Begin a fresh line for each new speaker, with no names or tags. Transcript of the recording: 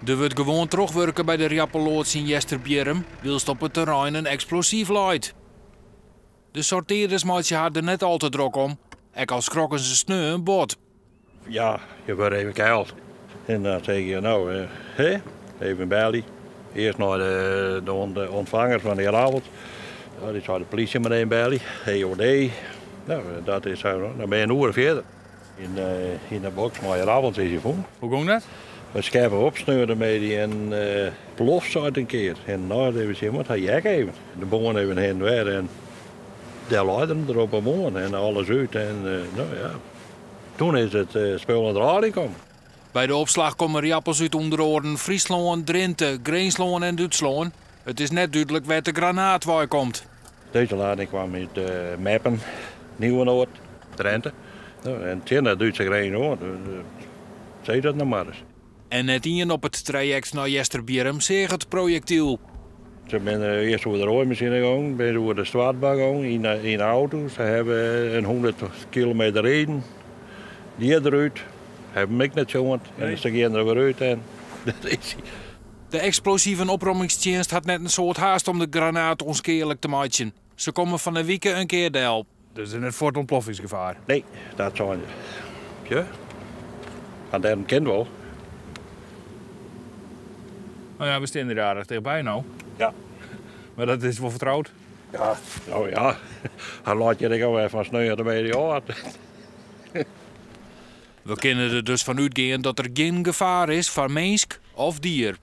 Der wurdt gewoan trochwurke by de Rjappeloads yn Easterbierrum, wylst op it terrein in eksplosyf leit. De sortearders meitsje har der net al te drok om, ek al skrokken se sneon bot.
Ja, je wurde even kjeld. En dan sizze je, no, hè, even belje. Earst nei de ûntfanger fan de ierdappels. Dy sei de polysje mar even belje, EOD. No, dat is, dan binne je in oere fierder. Yn de boks mei ierdappels is hy fûn.
Hoe gong dat?
We skeppe op sneon en plof sei it in kear. En no even sjen, want hy heak even. De bân even hinne en wer en dêr lei er der op 'e bân en alles út. En no ja, toen is it spul oan it rôljen kommen.
By de opslach komme rjappels út ûnder oaren Fryslân, Drinte, Grinslân en Dútslân. It is net dúdlik wêr't de granaat wei komt.
Dizze lading kwam út Meppen, Nieuwenoord, Drenthe. En tsjin de Dútse grins oan. Sis dat no mar ris.
En net ien op it trajekt nei Easterbierrum seach it projektyl.
Se binne earst oer de roaimasine gong, binne se oer de stoartbak gong yn de auto. Se hawwe in 100 kilometer riden. Dy derút, hawwe him ek net sjoen. En se gean der wer út en dat is hy.
De eksplosiven oprommingstsjinst hat net in soad haast om de granaat ûnskealik te meitsjen. Se komme fan 'e wike in kear del.
Dus der is net fuort ûntploffingsgefaar?
Nee, dat sein se. Ja. Want dêrom kin wol.
No ja, we stean der aardich tichtby no.
Ja.
Mar dat is wol fertroud?
Ja, no ja. Hy leit hjir ek alwer fan sneon by de âld.
We kinne der dus fan útgean dat der gjin gefaar is foar minsk of dier.